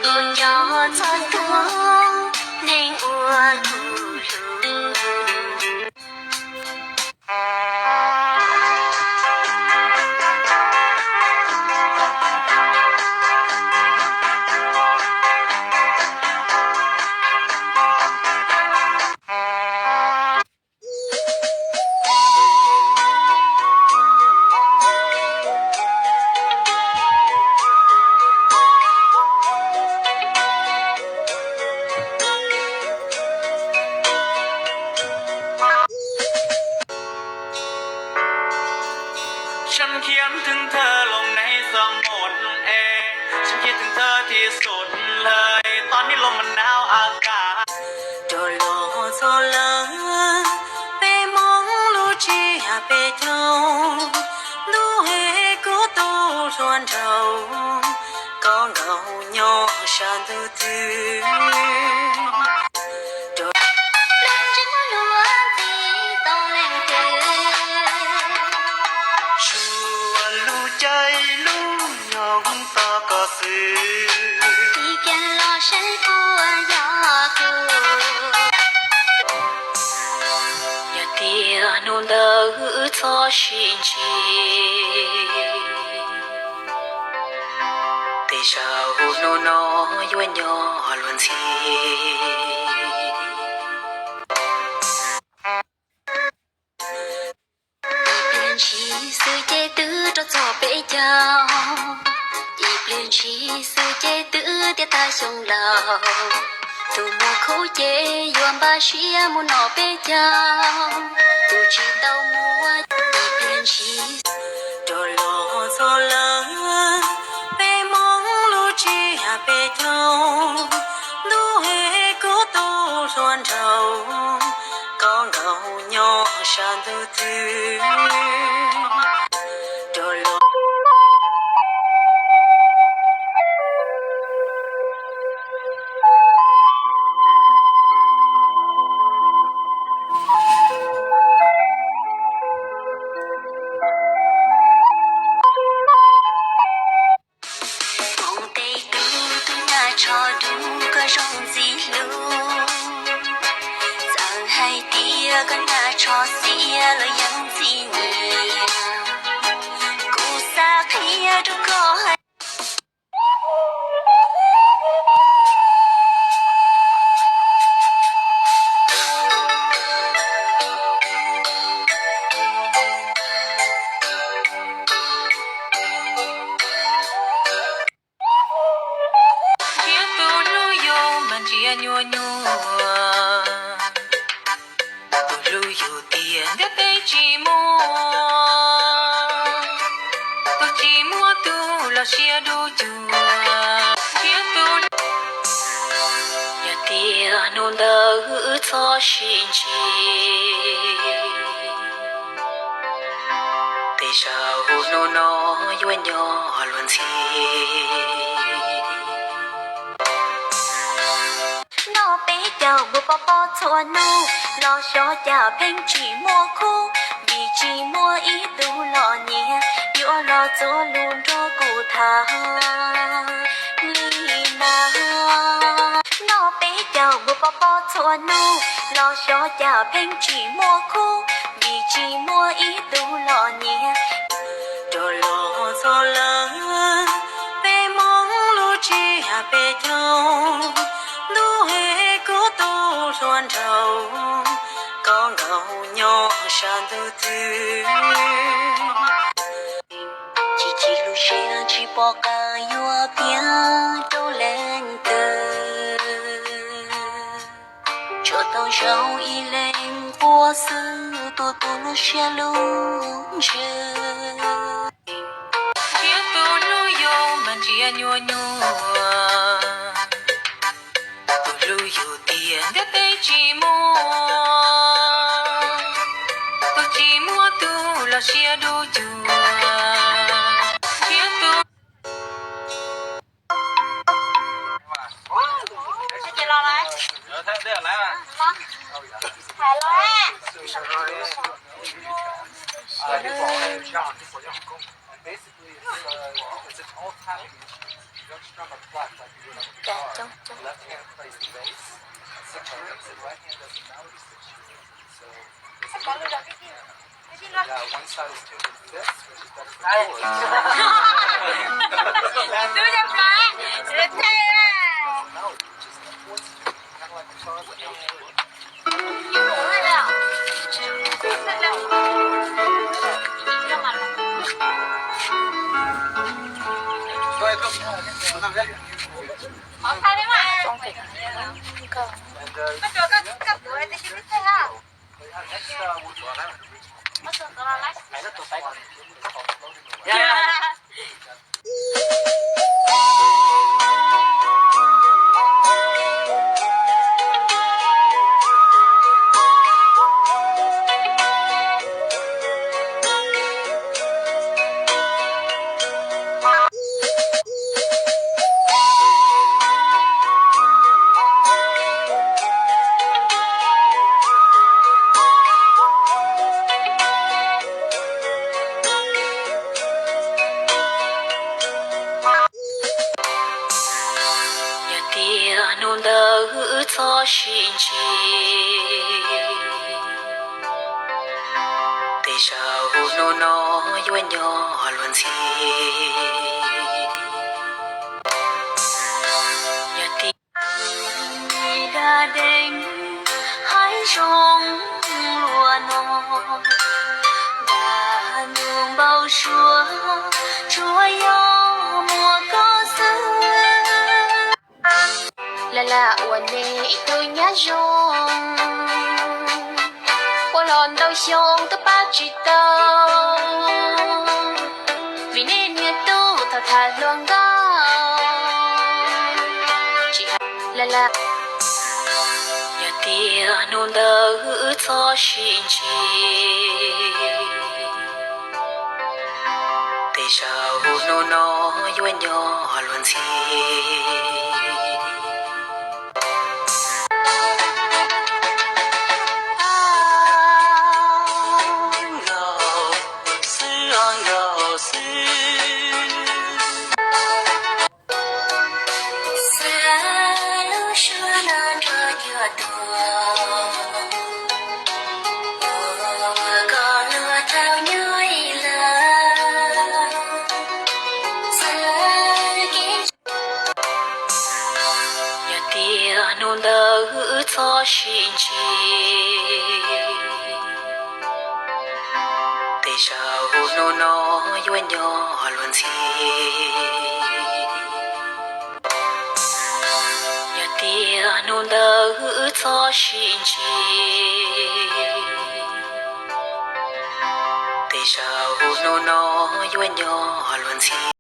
Nco txog tuag neeg ua kuv hlub. Sab khiav thwj thawj los neeg txom nyem es, sab khiav thwj thawj thiaj sawv hlawv, tau nib los mas nau a kas. Rov los txog lawm, peb Hmoob lub tsev peb caug, ntuj es kuv tus hluas nraug, koj nkaus nyob sab ntuj twg. Leej tsis muaj luag ntxhi tau leej twg, tsuas lub caij lub nyoog tos koj xwb. Ib pliag los saib puas yog kuv. Yog tias hnub ntawd wb txhob sib ntsib, tej zaum hnub no yuav nyob luag ntxhi. Ib pliag ntshis xwb ces twb rov txog peb caug, ib pliag ntshis xwb ces twb tiav tag xyoo laus. Tus muaj khub ces yuav npaj siab mus noj peb caug, tus tsis tau muaj ib pliag ntshis. Rov los txog lawm, peb Hmoob lub tsev peb caug, ntuj es kuv tus hluas nraug, koj nkaus nyob sab ntuj twg. Rov los koom tes tub tub nyab tsho dub koj zoo ntxim hlub, txawm hais tias koj nyab tsho xiam los yeej ntxim nyiam, kuv xav qhia rau koj hais. Nrhiav tus hlub yus mas nrhiav nyuaj nyuaj, tus hlub yus tiag ntiaj teb tsis muaj, tus tsis muaj tus los siab dub cuag. Nrhiav tus, yog tias hnub ntawd wb txhob sib ntsib, tej zaum hnub no yuav nyob luag ntxhi. Noj peb caug npua pob pob txhua hnub, los xyov cas pheej tsis muaj khub, vim tsis muaj ib tug los nyiam, yuav los txuag lus nrog kuv tham li na. Noj peb caug npua pob pob txhua hnub, los xyov cas pheej tsis muaj khub, vim tsis muaj ib tug los nyiam. Rov los txog lawm, peb Hmoob lub tsev peb caug, ntuj es kuv tus hluas nraug, koj nkaus nyob sab ntuj twg. Tsis tsim lub siab tsis pom qab yuav piav rau leej twg, tsuas tau zoo ib leeg npua xwb, tus tu lub siab lub ntsws. Nrhiav tus hlub yus mas nrhiav nyuaj nyuaj, tus hlub yus tiag ntiaj teb tsis muaj, tus tsis muaj tus los siab dub cuag. Nrhiav tus Kav coob coob. Yog tias hnub ntawd wb txhob sib ntsib, tej zaum hnub no yuav nyob luag ntxhi. Yog tias da deev haib zoo luaj no, nag ntuj npau suav tsuas yog muaj koj xwb. Lam lam ua nej ib tug nyab zoo, ua los ntau xyoo twb pab tsis tau, vim nej niag tub thaum tham hluas nkauj tsis hais. Lam lam, yog tias hnub ntawd wb txhob sib ntsib, tej zaum hnub no yuav nyob luag ntxhi. Nkaus xwb, nkaus xwb. Xav lub suab no nrog cuag tuag, ua kom luag tau nyob ib leeg. Txawm kev, yog tias hnub ntawd wb txhob sib ntsib, tej zaum hnub no yuav nyob luag ntxhi. Yog tias hnub ntawd wb txhob sib ntsib, tej zaum hnub no yuav nyob luag ntxhi.